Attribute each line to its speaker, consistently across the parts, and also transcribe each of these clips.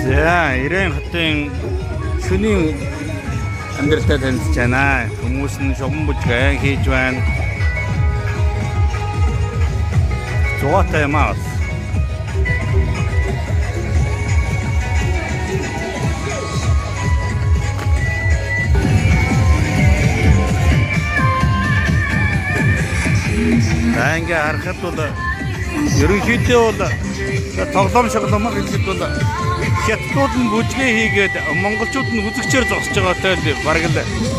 Speaker 1: За, Ирэн хотын шөнийн амьдралтай танилцж байна. Хүмүүс нь шугам бүжгэн хийж байна. Зугаатай юм аа. Бас. За ингээ харахад бол ерөнхийдөө бол тоглоом шоглоомор хэлэхэд бол хятадууд нь бүжгээ хийгээд монголчууд нь үзэгчээр зогсож байгаатай л бараг л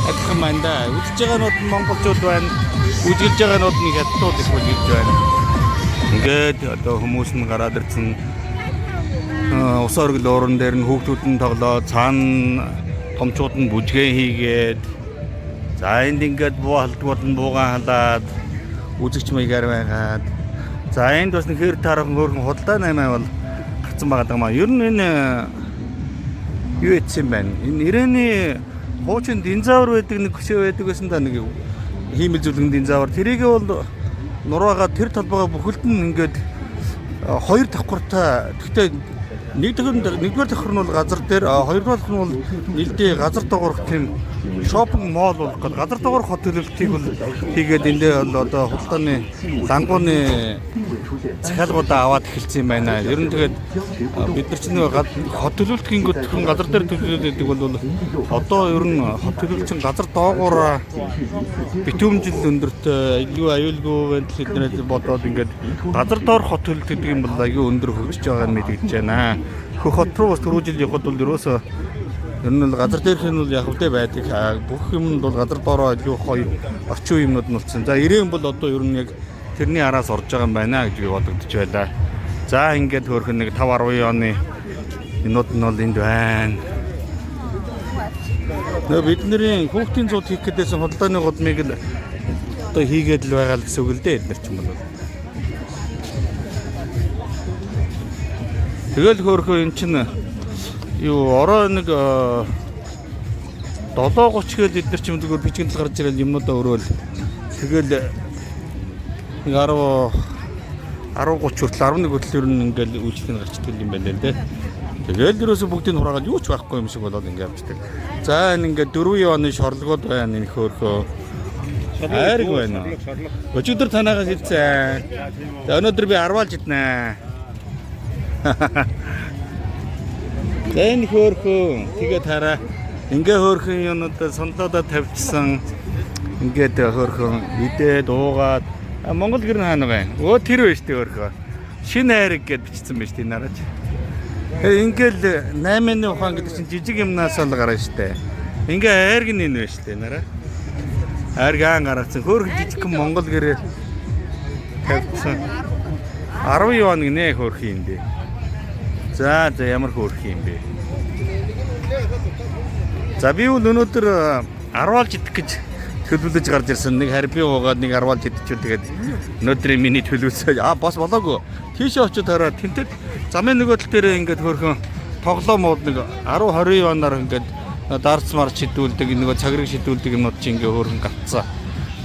Speaker 1: адилхан байна да. Үзэж байгаанууд нь монголчууд байна. Бүжгэлж байгаанууд нь хятадууд их бүжгэлж байна. Ингээд одоо хүмүүс нь гараад ирсэн ус оргил ууран дээр нь хүүхдүүд нь тоглоод цаана томчууд нь бүжгээ хийгээд за энд ингээд буу халдвар нь буугаан халаад үзэгч маягаар байгаад за энд бас нэг хэр таархан хөөрхөн худалдаа 8 бол гарцсан байгаа даа. Ер нь энэ юу ятсан байна. Энэ Ирэний хуучин динзавр байдаг нэг хөшөө байдаг байсан да нэг хиймэл зүлгэн динзавр. Тэрийг бол нураагаа тэр талбайгаа бүхэлд нь ингээд хоёр давхартай. Гэхдээ нэг дахь нэгдүгээр давхар нь бол газар дээр, хоёрдугаар давхар нь бол нэлдээ газар доогоорх тийм шопинг молл болох гээд газар доогоорх хот төлөвлөлтийг бол хийгээд эндээ бол одоо худалдааны лангууны захиалгуудаа аваад эхэлсэн юм байна. Ер нь тэгээд бид нар чинь нөгөө хот төлөвлөлт гингүүд хүн газар дээр төлөвлөд байдаг бол одоо ер нь хот төлөвлөлт чинь газар доогоороо битүүмжил өндөртэй илүү аюулгүй байдал эднэрээс бодоод ингээд газар доор хот төлөлт гэдэг юм бол аюу өндөр хөгжиж байгааг нь мэдэгдэж байна. Хөх хот руу бас түрүү жил явхад бол ерөөсөө ер нь бол газар дээрх нь бол яг үдэ байдаг. Бүх юмд бол газар доороо илүү гоё орчин үеийн юмнууд нь болсон. За ирээн бол одоо ер нь яг тэрний араас орж байгаа юм байна гэж би бодогдож байлаа. За ингээд хөөрхөн нэг 5 10 оны юмнууд нь бол энд байна. Нөө бидний хүүхдийн зууд хийх гэдээсэн худалдааны гудмыг л одоо хийгээд л байгаа л гэсэн үг л дээ эднэр ч юм бол. Тэгэл хөөрхөн эн чинь юу орой нэг 7:30 гээл эднэр ч юм зүгээр бичгэн тал гарч ирэл юмнуудаа өрөөл тэгэл нэг 10 10:30 хүртэл 11 хүртэл ер нь ингээл үйлчлэг нь гарчдаг юм байна л дээ. Тэгэл ерөөсө бүгдийг хураагаад юу ч байхгүй юм шиг болоод ингээ явчихдаг. За энэ ингээ 4 оны шорлогод байна энэ хөөрхөө. Айраг байна. Өчигдөр танаагаас хэлцэн. За өнөөдөр би арваалж иднэ. За энэ хөөрхөн тэгээ тараа ингээ хөөрхөн юмнуудаа сондлоодоо тавьчихсан. Ингээд хөөрхөн идээд уугаад Монгол гэр нь хаана байна? Өө тэр байж тээ хөөрхөө. Шинэ айраг гэд бичсэн байж тээ нараач. Ингээл 8-ны ухаан гэдэг чинь жижиг юмнаас л гарна штэ. Ингээ айраг нь энэ байж тээ нараа. Айраг аан гаргацсан. Хөөрхөн жижигхэн Монгол гэрээ тавьчихсан. 10 юан гинэ хөөрхөн юм бэ. За за ямар хөөрхөн юм бэ? За би бол өнөөдөр арваалж идэх гэж төлөвлөж гарч ирсэн. Нэг харби уугаад нэг арваалж идчихвэл тэгээд өнөөдрийн миний төлөвлөсөө бас болоогүй. Тийшээ очиод хараа тэнтэд замын нөгөө тал дээр ингээд хөөрхөн тоглоом ууд нэг 10 20 юанаар ингээд дарц марч шидүүлдэг нөгөө цагрыг шидүүлдэг юмнууд чи ингээд хөөрхөн гацсан.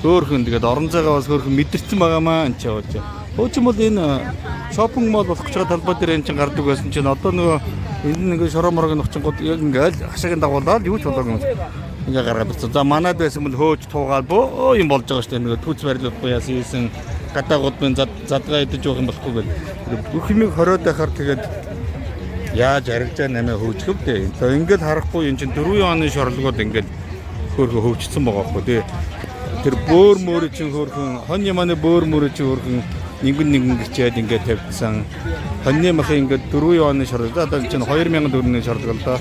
Speaker 1: Хөөрхөн тэгээд орон зайгаа бас хөөрхөн мэдэрсэн байгаамаа энэ ч явж. Хуучин бол энэ шопинг мол болох гэж байгаа талбай дээр энэ чинь гардаг байсан чинь одоо нөгөө энэ нэг шороо морог нөхчөнгууд яг ингээл хашаагийн дагуулаад юу ч болоогүй юм. Ингээ гаргаад ирсэн. За манад байсан бол хөөж туугаад бөө юм болж байгаа шүү дээ. Нөгөө түүц барилуудгүй яасан хийсэн гадаа гудмын задгаа идэж явах юм болохгүй гэл. Бүх юмыг хориод байхаар тэгээд яаж арилжаа намаа хөөжгөв дээ. За ингээл харахгүй энэ чинь 4 оны шорлогод ингээл хөөрхөн хөвжсөн байгаа байхгүй тий. Тэр бөөр мөрө чинь хөөрхөн хонь яманы бөөр мөрө чинь хөөрхөн нэгэн нэгэн гिचээд ингээд тавьдсан. Хоньны махын ингээд 4 оны шорлог. За одоо энэ чинь 2004 оны шорлог л доо.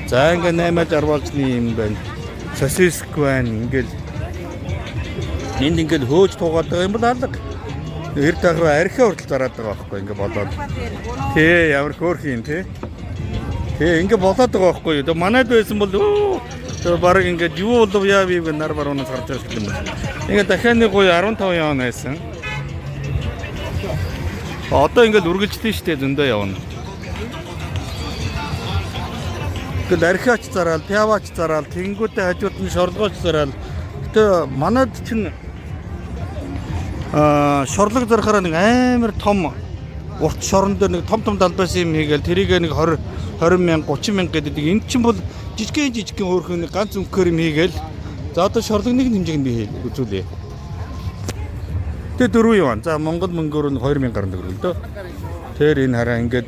Speaker 1: За ингээд 8 60 юм байна. Сосиск байна. Ингээл энд ингээд хөөж туугаад байгаа юм бол алга. Эр дахруу архиа хүртэл зараад байгаа байхгүй ингээд болоод. Тий, ямар хөөрхөн юм тий. Тий, ингээд болоод байгаа байхгүй юу. Тэгээ манайд байсан бол тэгээ баг ингээд юу болов яа би гэх нар баруунаас гарч ирэх юм байна. Ингээд дахиад нэг гоё 15 юан байсан. Одоо ингээд үргэлжлэн штэ зөндөө явна. Тэгэл архиач зараал, пиавач зараал, тэнгүүтээ хажууд нь шорлогооч зараал. Гэтэ манад чинь шорлог зарахаараа нэг амар том урт шорон дээр нэг том том далбайс юм хийгээл тэрийг нэг 20 20 мянга, 30 мянга гэдэг. Энд чинь бол жижигэн жижигэн өөрхөн ганц өнгөөр юм хийгээл. За одоо шорлогны хэмжээг нь би үзүүлье. Тэ 4 юан. За Монгол мөнгөөр нь 2000 гаруй төгрөг л дөө. Тэр энэ хараа ингээд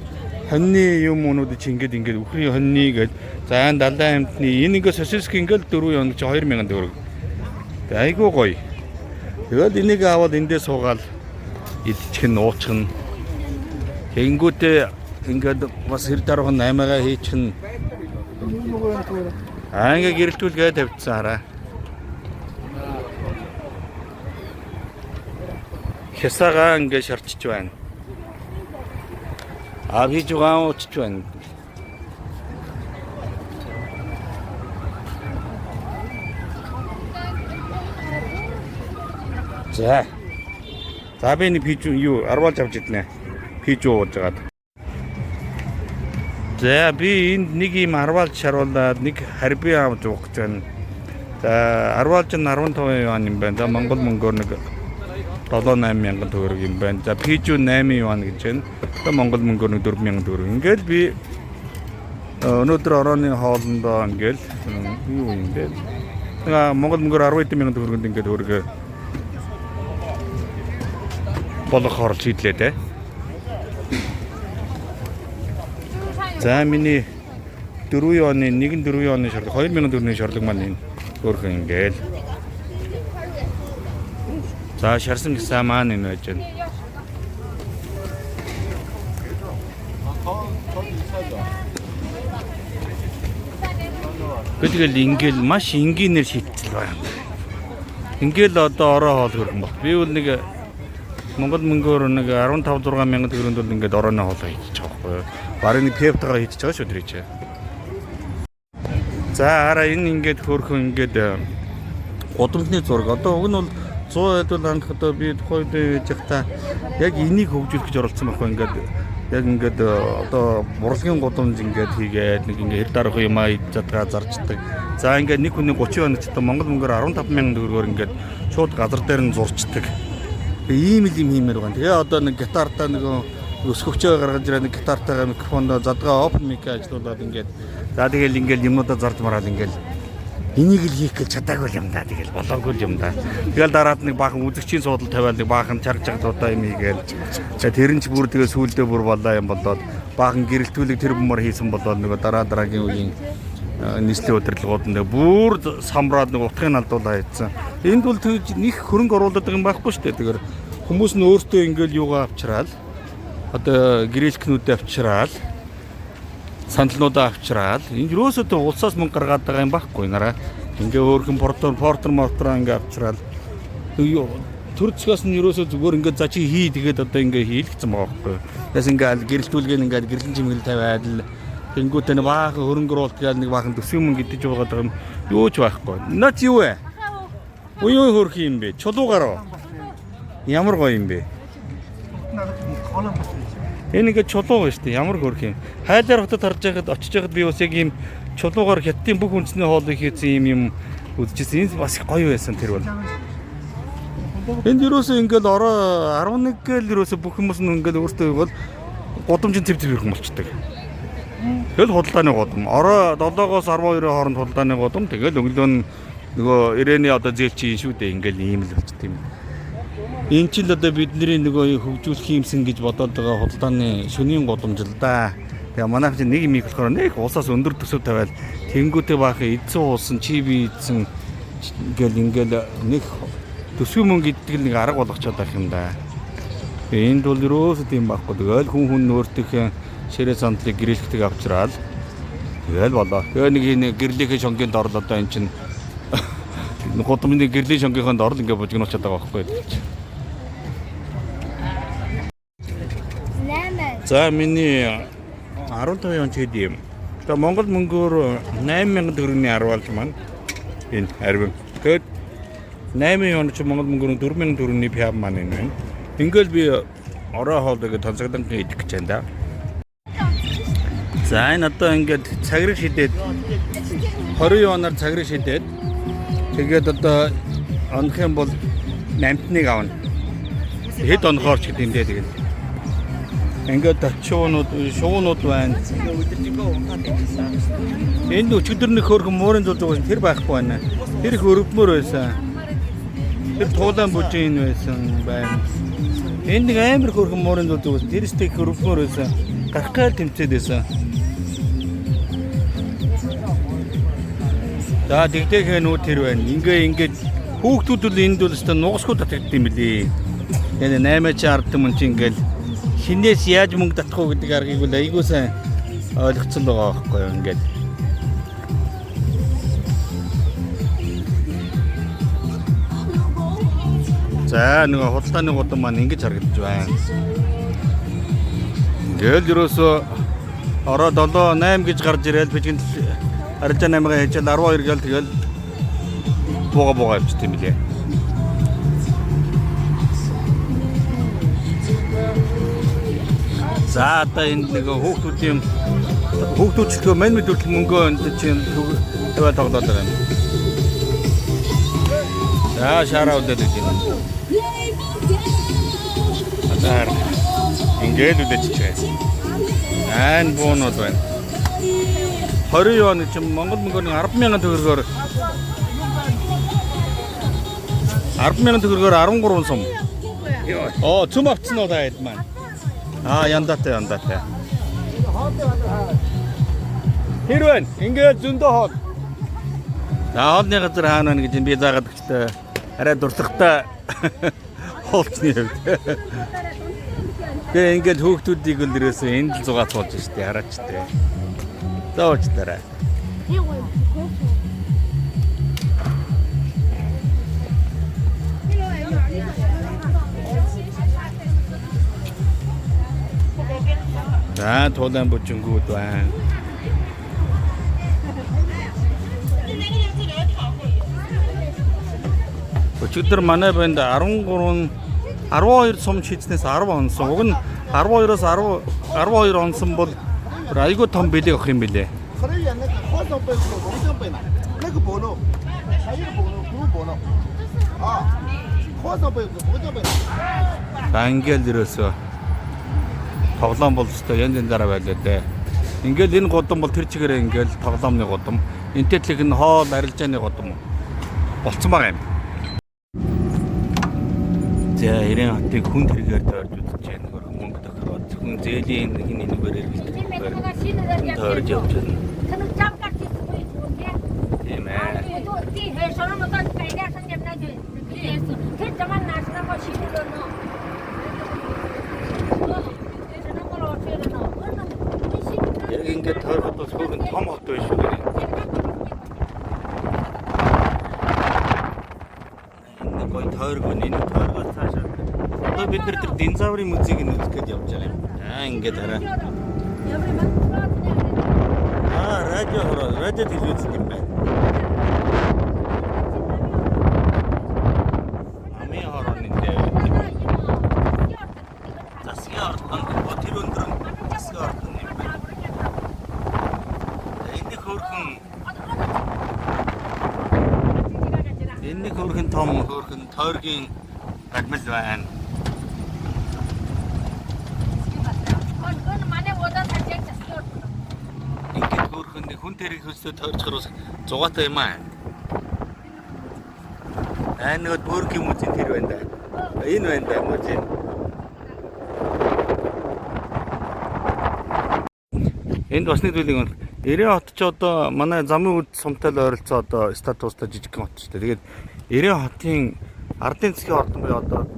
Speaker 1: хоньны юм уунууд чи ингээд ингээд үхрийн хоньны гээд за энэ далайн амьтны энэ ингээд сосиски ингээд 4 юан чи 2000 төгрөг. Тэг айгүй гоё. Тэгэл энийг аваад эндээ суугаал идчих нь уучих нь. Тэгэнгүүтээ ингээд бас хэр даруухан 8-гаа хийчих нь. Аа ингээд гэрэлтүүлгээ тавьчихсан хараа. Хясагаа ингээд шарчиж байна. А хийж байгаа уучж байна. За. За би нэг пиж юу арвалж авч иднэ. Пиж ууж байгаад. За би энд нэг юм арвалж шаруулад нэг харби авч уух гэж байна. За арвалж нь 15 юан юм байна. За Монгол мөнгөөр нэг 7 8 мянган төгрөг юм байна. За пижүү 8 юан гэж байна. Одоо Монгол мөнгөөр нэг 4 мянган төгрөг. Ингээл би өнөөдөр орооны хоолндоо ингээл юу юм бэ? Нэг Монгол мөнгөөр 10 мянган төгрөгөнд ингээд өөргөө болох орлож идлээ те. За миний 4 юаны 1 4 юаны шорлог 2000 төгрөгийн шорлог маань энэ өөрхөн ингээл. За шарсан гисаа маань энэ байж байна. Тэгэл ингээл маш энгийнээр шийдэл байна. Ингээл одоо ороо хоол хөргөн бол. Би бол нэг Монгол мөнгөөр нэг 15 6 мянган төгрөнд бол ингээд орооны хоол хийчих байгаа байхгүй юу? Барыг нэг пептагаар хийчих байгаа шүү дээ чи. За хараа энэ ингээд хөөрхөн ингээд гудамжны зураг. Одоо уг нь бол 100 хэд бол анх одоо би тухайн үед байж байхдаа яг энийг хөгжүүлэх гэж оролцсон байхгүй ингээд яг ингээд одоо урлагийн гудамж ингээд хийгээд нэг ингээд хэр дарах юм аа идж чадгаа зарчдаг. За ингээд нэг хүний 30 хоног ч одоо Монгол мөнгөөр 15 мянган төгрөгөөр ингээд шууд газар дээр нь зурчдаг. Ийм л юм хиймээр байна. Тэгээ одоо нэг гитартаа нөгөө өсгөвчөө гаргаж ирээ нэг гитартайгаа микрофондоо задгаа open mic ажиллуулад ингээд за тэгэл ингээд юмнуудаа зарж мараал ингээд энийг л хийх гэж чадаагүй юм да. Тэгэл болоогүй юм да. Тэгэл дараад нэг баахан үзэгчийн суудал тавиал нэг баахан чарж чагдуудаа юм хийгээл. Тэгээ тэр нь ч бүр тэгээ сүүлдээ бүр болоо юм болоод баахан гэрэлтүүлэг тэр бумар хийсэн болоод нөгөө дараа дараагийн үеийн нийслэлийн удирдлагууд нь бүр самраад нэг утгыг алдуулаа хийцэн. Энд бол тэгж нэг хөрөнгө оруулаад байгаа юм байхгүй шүү дээ. Тэгэхээр хүмүүс нь өөртөө ингээл юугаа авчраал одоо гэрээлкнүүдээ авчраал сандалнуудаа авчраал энд юусоо тэ улсаас мөнгө гаргаад байгаа юм байхгүй нараа. Ингээ өөрхөн портер портер мортороо ингээ авчраал төр зөкөөс нь ерөөсөө зүгээр ингээ за чи хий тэгээд одоо ингээ хийлгэсэн байгаа байхгүй. Тэгээс ингээ гэрэлтүүлгээ ингээ гэрлэн чимгэл тавиад л тэнгуүтэй нэг баахан хөрөнгө оруулалт гээл нэг баахан төсвийн мөнгө идэж байгаа юм юу ч байхгүй. Наач юу вэ? Уюу хөрх юм бэ? Чулуугаар уу? Ямар гоё юм бэ? Энэ ингээ чулуу байна шүү дээ. Ямар хөрх юм. Хайлаар хотод харж байхад очиж байхад би бас яг ийм чулуугаар хятадын бүх үндэсний хоолыг хийсэн юм юм үзчихсэн. Энэ бас их гоё байсан тэр бол. Энд ерөөсөө ингээл ороо 11 гээл ерөөсөө бүх хүмүүс нь ингээл өөртөө бол гудамжин төв төв ирхэн болчдөг. Тэгэл худалдааны гудам. Ороо 7-оос 12-ийн хооронд худалдааны гудам. Тэгэл өглөө нь нөгөө ирэний одоо зээлчин шүү дээ. Ингээл ийм л болчт юм. Энэ чил одоо бидний нөгөө хөгжүүлэх юмсан гэж бодоод байгаа худалдааны шөнийн гудамж л да. Тэгээ манайх чинь нэг юм их болохоор нэг улсаас өндөр төсөв тавиал тэнгуүтэй баахан эдсэн уусан чи би эдсэн гэл ингээл нэг төсвийн мөнгө иддэг л нэг арга болгочоод байх юм да. Тэгээ энд бол ерөөсөө тийм байхгүй. Тэгэл хүн хүн өөртөөхөө ширээ сандлыг гэрэлхдэг авчраал тэгэл болоо. Тэгээ нэг энэ гэрлийнхээ шонгийн дорл одоо эн чинь гудамжны гэрлийн шонгийнхоо дорл ингээ бужигнуулчихад байгаа байхгүй.
Speaker 2: 8.
Speaker 1: За миний 15 он ч хэд юм. Одоо Монгол мөнгөөр 8000 төгрөгийн арвалж маань энэ арвин. Тэгээд 8 он чи Монгол мөнгөөр 4000 төгрөгийн пиав маань энэ байна. Ингээл би орой хоол гэдэг тонцогдонгийн идэх гэж байна да. За энэ одоо ингээд цагрыг шидээд 20 юанаар цагрыг шидээд тэгээд одоо онох юм бол намтныг авна. Хэд онохоор ч гэдэг юм дээ тэгээд. Ингээд очиунууд, шуунууд байна. Энд өчигдөр нэг хөөрхөн муурын зулж байсан. Тэр байхгүй байна. Тэр их өрөвдмөр байсан. Тэр туулайн бүжийн байсан байна. Энд нэг амар хөөрхөн муурын зулж байсан. Тэр их их өрөвдмөр байсан. Гарах гайл тэмцээд байсан. За дэгдэхэнүүд тэр байна. Ингээ хүүхдүүд л энд бол өстө нугасгүй татагдсан юм билий. Тэгээ 8 чи 10 мөн чи ингээл хинээс яаж мөнгө татах уу гэдэг аргыг бол айгуу сайн ойлгоцсон байгаа байхгүй юу ингээд. За нөгөө худалдааны гудам маань ингэж харагдаж байна. Ингээл ерөөсөө ороо 7 8 гэж гарч ирээл бичгэнд арилжаа 8-ыг хийжэл 12 гээл тэгэл бууга бууга явчихд юм билээ. За одоо энд нэг хүүхдүүдийн хүүхдүүчлэхөө мань мэд хүртэл мөнгөө энд чинь тавиа тоглоод байгаа юм. За шаараа үлдээд өгч байна. Одоо ингээд үлдээчих байгаа. Айн буунууд байна. 20 юан чинь Монгол мөнгөөр нэг 10,000 төгрөгөөр 10,000 төгрөгөөр 13 сум. Оо, цөм авцсан уу та хэд маань? Аа, яндаатай яндаатай. Тэр байна. Ингээд зөндөө хоол. За хоолны газар хаана байна гэж би заагаад өгчлээ. Арай дурсахтай хоолчны хувьд. Тэгээ ингээд хүүхдүүдийг л ерөөсөө энд л зугаа цуулж штэ хараач тээ. За уучлаарай. За туулайн бүжингүүд байна. Өчигдөр манай банд 13 12 сум шийдснээс 10 онсон. Уг нь 12-оос 10 12 онсон бол бүр айгүй том бэлэг авах юм билээ.
Speaker 2: 可能演那个好像背不龙江背呢，那个不弄，还有一个不弄，不不弄，啊，好像背龙江背。
Speaker 1: За ингээл ерөөсөө тоглоом бол өстой янз янзаараа байлаа дээ. Ингээл энэ гудам бол тэр чигээрээ ингээл тоглоомны гудам. Энтэй талыг нь хоол арилжааны гудам болцсон байгаа юм. За Эрен хотыг хүн тэргээр тойрж үзэж байна. Хөрхөн мөнгө тохироод зөвхөн зээлийн нэг нэггээр эргэлдэх тойрж явж байна. Тийм ээ. Яг ингээд тойроход бас хөөрхөн том хот байна шүү дээ. Энэ гоё тойрог байна. Энэ тойргоос цаашаа. Одоо бид нар тэр динозаврын музейг нь үзэх гээд явж байгаа юм. Аа ингээд хараа. Аа радио хороо, радио телевиз юм байна. Намын хорооны дээр засгийн ордон тэр өндөр нь засгийн ордон юм байна. Энэ нэг хөөрхөн энэ нэг хөөрхөн том хөөрхөн тойргийн гагмал байна. Ингээд хөөрхөн нэг хүн тэрэг хөсөө тойрчхор бас зугаатай юм аа. Аа нөгөө бөөргийн музей тэр байна да. Энэ байна да музей. Энд бас нэг зүйлийг нь Эрен хот ч одоо манай замын үд сумтай л ойролцоо одоо статустай жижигхэн хот шүү дээ. Тэгээд Эрен хотын ардын засгийн ордон буюу одоо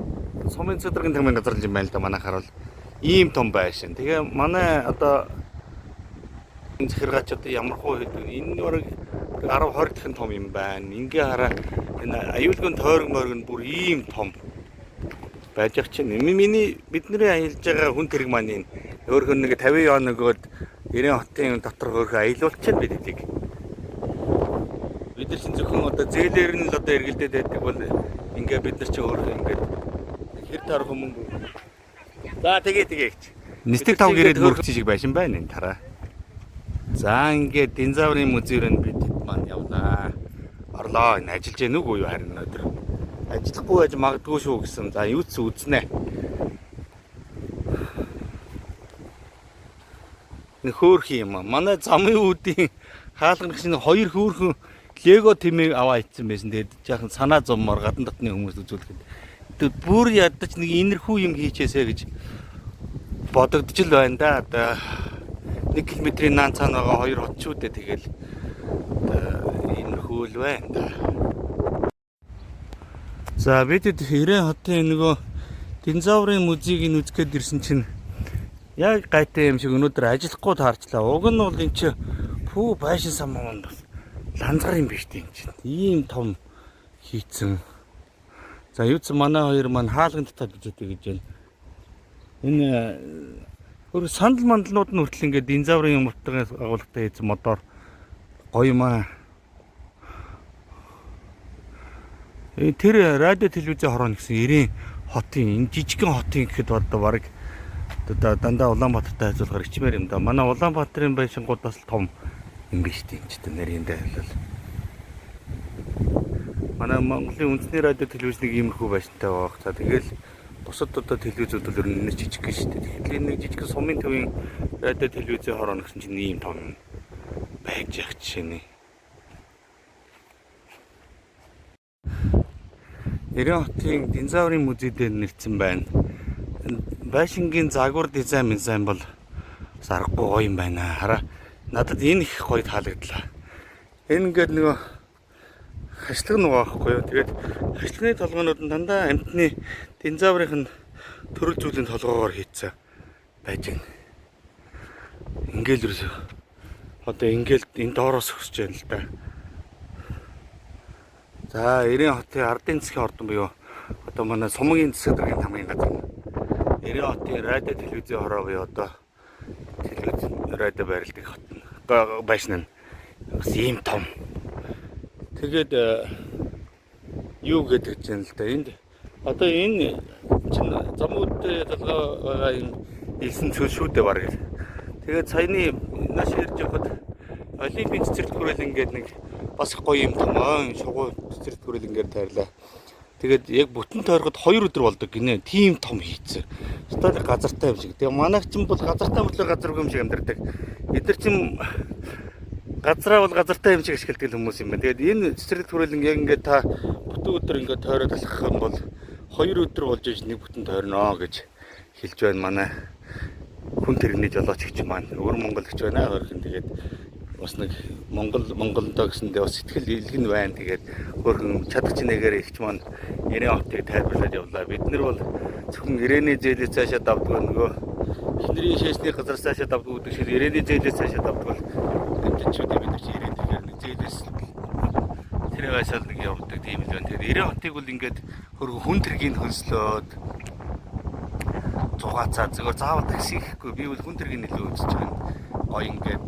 Speaker 1: сумын цэдргийн тэмээн газар л юм байна л да манайхаар бол ийм том байшин. Тэгээ манай одоо энэ захиргаач одоо ямар хуу хэдэг энэ бараг 10 20 дахин том юм байна. Ингээ хараа энэ аюулгүй тойрог мориг нь бүр ийм том байж ах чинь миний бидний аялж байгаа хүн тэрэг маань энэ өөрхөн нэг 50 юан өгөөд 90 хотын дотор хөөрхөн аялуулчихад бид эдийг. Бид нар чинь зөвхөн одоо зээлээр нь л одоо эргэлдээд байдаг бол ингээ бид нар чинь өөрхөн ингээд хэр тарах мөнгө. За тэгээ тэгээ ихч. Нисдэг тав гэрээд мөрөгч шиг байшин байна энэ тараа. За ингээд динозаврын музейр нь бид маань явлаа. Орлоо энэ ажиллаж гэнэ үгүй юу харин өнөөдөр. Ажиллахгүй байж магадгүй шүү гэсэн. За юу ч үзнэ. Нэг хөөрхөн юм аа. Манай замын үүдийн хаалган гişний хоёр хөөрхөн Лего тэмээ аваа ицсэн байсан. Тэгээд жаахан санаа зовмоор гадна дотны хүмүүст үзүүлэхэд. Тэгээд бүр ядаж нэг инэрхүү юм хийчээсэ гэж бодогдож л байна да. Одоо 1 км-ийн наан цаана байгаа хоёр хот шүү дээ. Тэгэл одоо инэрхүү л байна да. За бидэд Ирэн хотын нөгөө динозаврын музейг нь үзэх гээд ирсэн чинь яг гайтай юм шиг өнөөдөр ажиллахгүй таарчлаа. Уг нь бол эн чи пүү байшин сан маань бас ланзгар юм биш үү эн чинь. Ийм том хийцэн. За юу ч манай хоёр маань хаалган татаад үзээтэй гэж байна. Энэ өөр сандал мандлууд нь хүртэл ингээд динозаврын юм утгын агуулгатай хийцэн модоор гоё юм аа. Тэр радио телевизийн хороо гэсэн 90 хотын энэ жижигхэн хотын гэхэд одоо бараг одоо дандаа Улаанбаатартай харьцуулахаар хичмээр юм да. Манай Улаанбаатарын байшингууд бас л том юм биш тийм ч тийм нэрийндээ бол. Манай Монголын үндэсний радио телевиз нэг иймэрхүү байшинтай байгаа. За тэгэл бусад одоо телевизүүд бол ер нь нэр жижиг шүү дээ. Тэгэхээр энэ нэг жижигхэн сумын төвийн радио телевизийн хороо гэсэн чинь ийм том юм байж явах жишээ нэ. 90 хотын динозаврын музей дээр нэрсэн байна. Байшингийн загвар дизайн дизайн бол бас аргагүй гоё юм байна. Хараа надад энэ их гоё таалагдлаа. Энэ ингээд нөгөө хашлаг нөгөө аахгүй юу. Тэгээд хашлагны толгойнууд нь дандаа амьтны динозаврын төрөл зүйлийн толгоогоор хийцэн байж байна. Ингээл ерөөсөө одоо ингээл энэ доороос өсөж байна л да. За 90 хотын ардын засгийн ордон буюу одоо манай сумгийн засаг даргын хамгийн газар. 90 хотын радио телевизийн хороо буюу одоо телевиз радио байрладаг хот нь байшин нь бас ийм том. Тэгээд юу гэдэг чинь л да энд одоо энэ чинь замуудтай толгой байгаа юм элсэн цөл шүү дээ бараг. Тэгээд саяны нааш ирж явхад Олимпийн цэцэрлэг хүрээлэн ингээд нэг бас их гоё юм том ойн шугуу цэцэрлэг хүрээлэнгээр тайрлаа. Тэгээд яг бүтэн тойроход 2 өдөр болдог гинэ. Тийм том хийцэн. Стал газартай юм шиг. Тэгээ манайх ч бол газартай мөртлөө газаргүй юм шиг амьдардаг. Эдгээр чинь газраа бол газартай юм шиг ашигладаг хүмүүс юм байна. Тэгээд энэ цэцэрлэг хүрээлэн яг ингээд та бүтэн өдөр ингээд тойроод алхах юм бол 2 өдөр болж иж нэг бүтэн тойрноо гэж хэлж байна манай хүн тэрэгний жолооч гिच маань. Өвөр Монгол гिच байна. Хөрхэн тэгээд бас нэг Монгол Монголдоо гэсэндээ бас сэтгэл илгэн байна. Тэгээд хөрхэн чадах чинээгээр ихч маань 90 хотыг тайлбарлаад явлаа. Бид нар бол зөвхөн ирээний зээлээс цаашаа давдаг нөгөө эхнэрийн шээсний газар цаашаа давдаг гэдэг шиг ирээний зээлээс цаашаа давдаг бол дэмжичүүдээ бид нар чи ирээд тэгэхээр нэг зээлээс тэр байсаал нэг явдаг тийм л байна. Тэгэхээр 90 хотыг бол ингээд хөргөн хүн тэргийг хөнслөөд зугаацаа зөвхөн заавал такси ихгүй би бол хүн тэргийг илүү үзэж байгаа. Гоё ингээд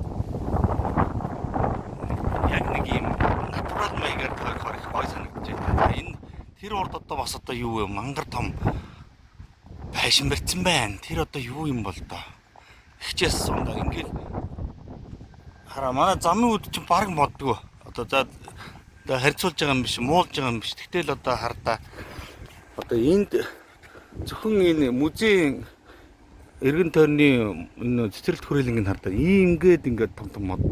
Speaker 1: яг нэг юм натурал маягаар тойрохоор их гоё санагдаж байна. За энэ тэр урд одоо бас одоо юу вэ? Мангар том байшин барьсан байна. Тэр одоо юу юм бол доо? Ихчээс сундаа ингээд хараа манай замын үд чинь баг моддгоо. Одоо за одоо харьцуулж байгаа юм биш, муулж байгаа юм биш. Тэгтэл одоо хардаа одоо энд зөвхөн энэ музейн эргэн тойрны энэ цэцэрлэг хүрээлэнг нь хардаа ийм ингээд ингээд том том мод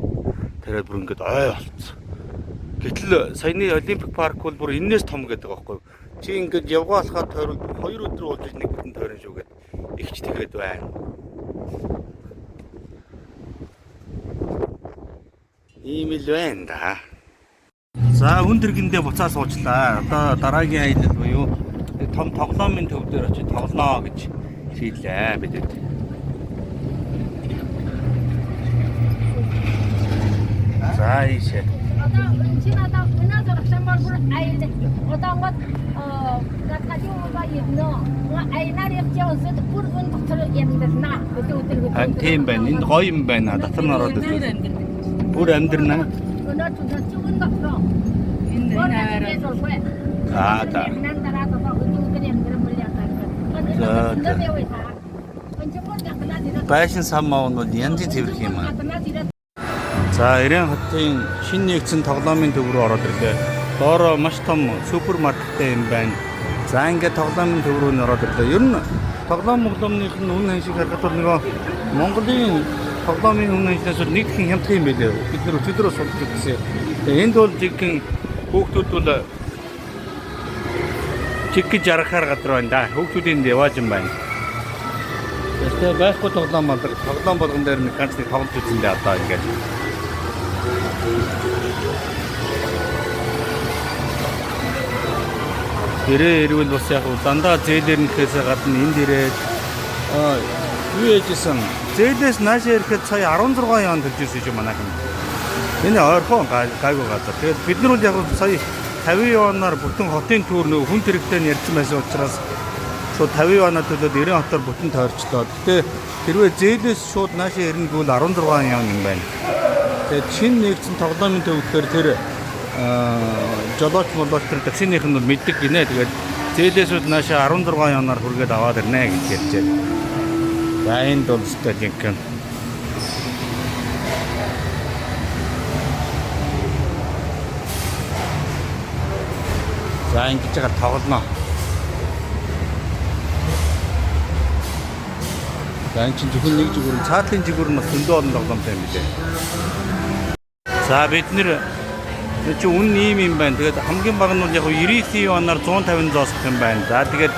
Speaker 1: тариад бүр ингээд ой болцсон. Гэтэл саяны Олимпик парк бол бүр энээс том гэдэг байгаа байхгүй юу? Чи ингээд явгаа алхаад тойрвол 2 өдөр болж нэг бүтэн тойрон шүү гэд ихч тэгээд байна. Ийм л байна да. За хүн тэргэндээ буцаа суучлаа. Одоо дараагийн аялал буюу том тоглоомын төв дээр очиж тоглоно гэж шийдлээ бидэд. За ийшээ.
Speaker 3: Одоо чи надад өнөөдөр самбар бүр аял одоо гот гадгалийн юм нөө аянаар явж явсад бүр өн дотор амьдарна өдөр өдөр.
Speaker 1: Харин тийм байна. Энд гоё юм байна. Дотор нь ороод үзвэл бүр амьдрна.
Speaker 3: Өнөөдөр чи өн дотор.
Speaker 1: За за. За, за. Байшин сан мав нь бол янзын цэвэрх юм аа. За 90 хотын шинэ нэгдсэн тоглоомын төв рүү ороод ирлээ. Доороо маш том супермаркеттэй юм байна. За ингээд тоглоомын төв рүү нь ороод ирлээ. Ер нь тоглоом моглоомных нь үн ханшиг харахад бол нөгөө Монголын Тоглоомын өмнө хинээс бол нэг дахин хямдхан юм байлээ. Бид нар өчигдөр судалж үзсэн. Тэгээ энд бол жинхэнэ хүүхдүүд бол жиг жаргахаар газар байна да. Хүүхдүүд энд явааж юм байна. Тэгээ байхгүй тоглоом болдог. Тоглоом болгон дээр нэг ганц нэг тоглож үзэн дээ одоо ингээд. Ирээ ирвэл бас яг дандаа зээлээр нэхээс гадна энд ирээд аа юу яжсэн зээлээс наашаа ирэхэд сая 16 юан төлж ирсэн юм манайхан. Энэ ойрхон гайгүй газар. Тэгээд бид нар бол яг сая 50 юанаар бүтэн хотын төр нөгөө хүн тэрэгтэй нь ярьсан байсан учраас шууд 50 юанаа төлөөд 90 хотоор бүтэн тойрчлоо. Гэтэ хэрвээ зээлээс шууд наашаа ирнэ гэвэл 16 юан юм байна. Тэгээд шинэ нэгдсэн тоглоомын төв гэхээр тэр жолооч молооч тэр таксиных нь бол мэддэг гинэ. Тэгээд зээлээсүүд наашаа 16 юанаар хүргээд аваад ирнэ гэж ярьжээ. За энд бол өстой жинхэнэ. За ингэж байгаа тоглоно. За энэ чинь зөвхөн нэг жигүүр, цаатлын жигүүр нь бас зөндөө олон тоглоомтой юм билээ. За бид нэр чи үн ийм юм байна. Тэгээд хамгийн бага нь бол яг 99 юанаар 150 зоос авах юм байна. За тэгээд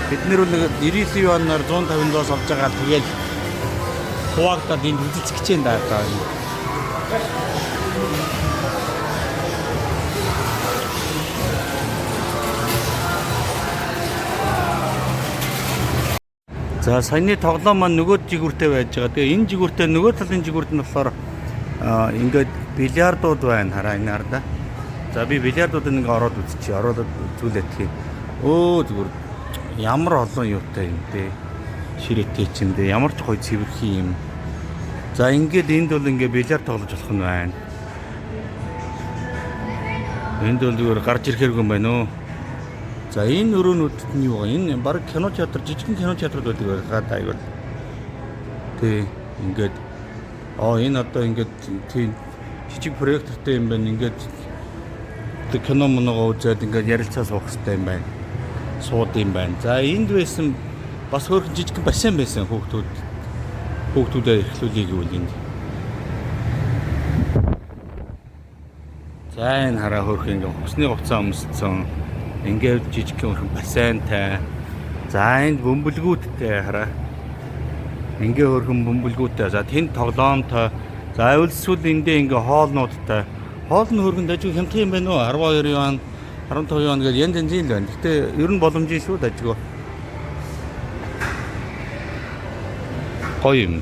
Speaker 1: бид нэр бол 99 юанаар 150 зоос авч байгаа. Тэгээд хуваагдаад энд үзэлцэх гэж байна да одоо. За саяны тоглоом маань нөгөө жигүүртэй байж байгаа. Тэгээ энэ жигүүртэй нөгөө талын жигүүрт нь болохоор ингээд бильярдууд байна. Хараа энэ хараа. За би бильярдуудыг ингээ ороод үзчихье. Ороод үзүүлээд тхий. Өө зүгээр ямар олон юутай юм бэ? Ширээтэй ч юм дээ. Ямар ч гоё цэвэрхэн юм. За ингээд энд бол ингээ бильярд тоглож болох нь байна. Энд бол зүгээр гарч ирэхэргүй юм байна уу? За энэ өрөөнүүдэд нь юу байгаа? Энэ баг кино театр, жижигхэн кино театрууд байдаг байгаа даа аюул. Тий, ингээд энэ одоо ингээд тий жижиг проектортай юм байна. Ингээд тэг кино моногоо үзээд ингээд ярилцаа суух хэрэгтэй юм байна. Сууд юм байна. За энд байсан бас хөөрхөн жижигхэн бассейн байсан хүүхдүүдэд эрхлүүлэе гэвэл энд. За энэ хараа хөөрхөн ингээд хувцсны хувцас өмссөн. Ингээд жижигхэн хөөрхөн бассейнтай. За энд бөмбөлгүүдтэй хараа. Ингээ хөөрхөн бөмбөлгүүдтэй. За тэнд тоглоомтой. За өвлсүүл эндээ ингээ хоолнуудтай. Хоол нь хөөрхөн дажгүй хямдхан юм байна уу? 12 юан, 15 юан гэж янз янзын л байна. Гэтэ ер нь боломжийн шүү дажгүй. Гоё юм.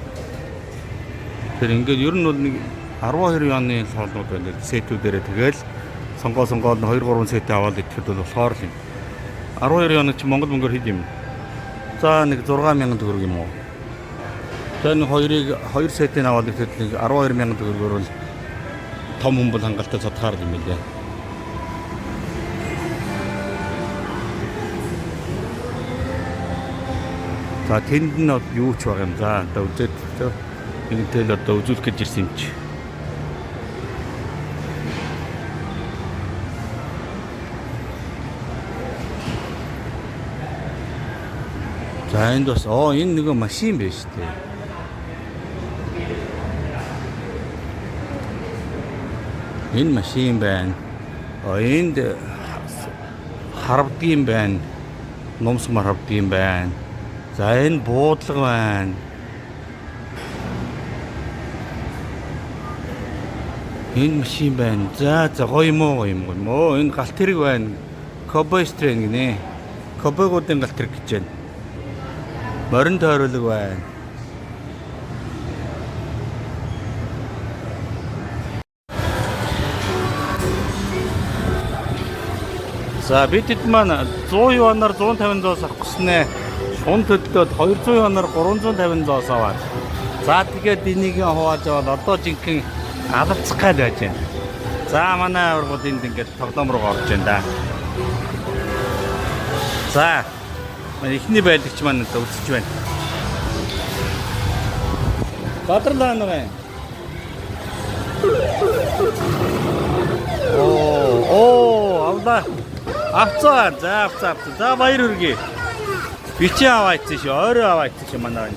Speaker 1: Тэр ингээд ер нь бол нэг 12 юаны хоолнууд байна. Сетүүдээрээ тэгэл сонгоо 2 3 сет аваад идэхэд бол болохоор л юм. 12 юаны чи Монгол мөнгөөр хэд юм? За нэг 6000 төгрөг юм уу? За нэг хоёрыг 2 сетийг аваад идэхэд нэг 12000 төгрөгөөр бол том хүн бол хангалттай цадхаар юм билээ. За тэнд нь юу ч байгаа юм. За одоо үзээд нэгэнтэл одоо үзүүлэх гэж ирсэн юм чи. За энд бас энэ нөгөө машин байж тээ. Энэ машин байна. Энд харвдгийн байна. Нумсмар харвдгийн байна. За энэ буудлага байна. Энэ машин байна. За за гоё юм уу гоё юм гоё юм. Энэ галт тэрэг байна. Cowboy train гинэ. Cowboy-гуудын галт тэрэг гэж байна. Морин тойруулаг байна. За бидэд маань 100 юанаар 150 зоос авах гэснээ шун төлдөөд 200 юанаар 350 зоос аваад. За тэгээд энийг хувааж аваад одоо жинхэнэ алалцах гал байж байна. За манай аваргууд энд ингээд тоглоом руу орж байна да. За эхний байлагч маань одоо үзэж байна. Бадарлаа нэг. Оо, авлаа. Авцаа. За авцаа. За баяр хүргэе. Бичээ аваачсан шүү. Ойроо аваачсан шүү манай.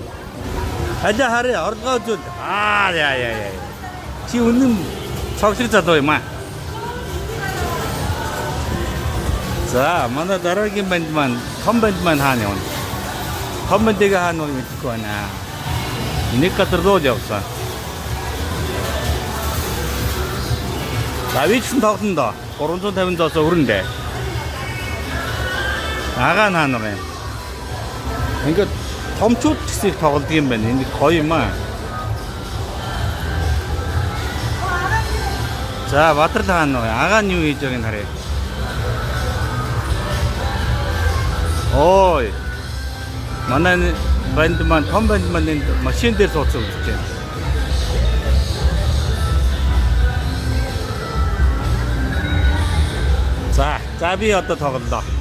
Speaker 1: Алаа харъя, орлогоо үзүүл. Аа яа яа яа. Чи үнэн цогцлог залуу юм аа. За, манай дараагийн банд маань, том банд маань хаана явна? Том бандыг хаана вэ мэдэхгүй байна. Нэг газар руу л явсан. За, би ч гэсэн тоглоно доо. 350 зоосоо өрөндөө. Агаа наана юм. Ингээд томчууд ч гэсэн их тоглодог юм байна. Энэ гоё юм аа. За, Бадрал хаана вэ? Агаа нь юу хийж байгааг нь харъя. Ой. Манай энэ банд маань, том банд маань энд машин дээр суудсан үзэж байна. За, за би одоо тоглолоо.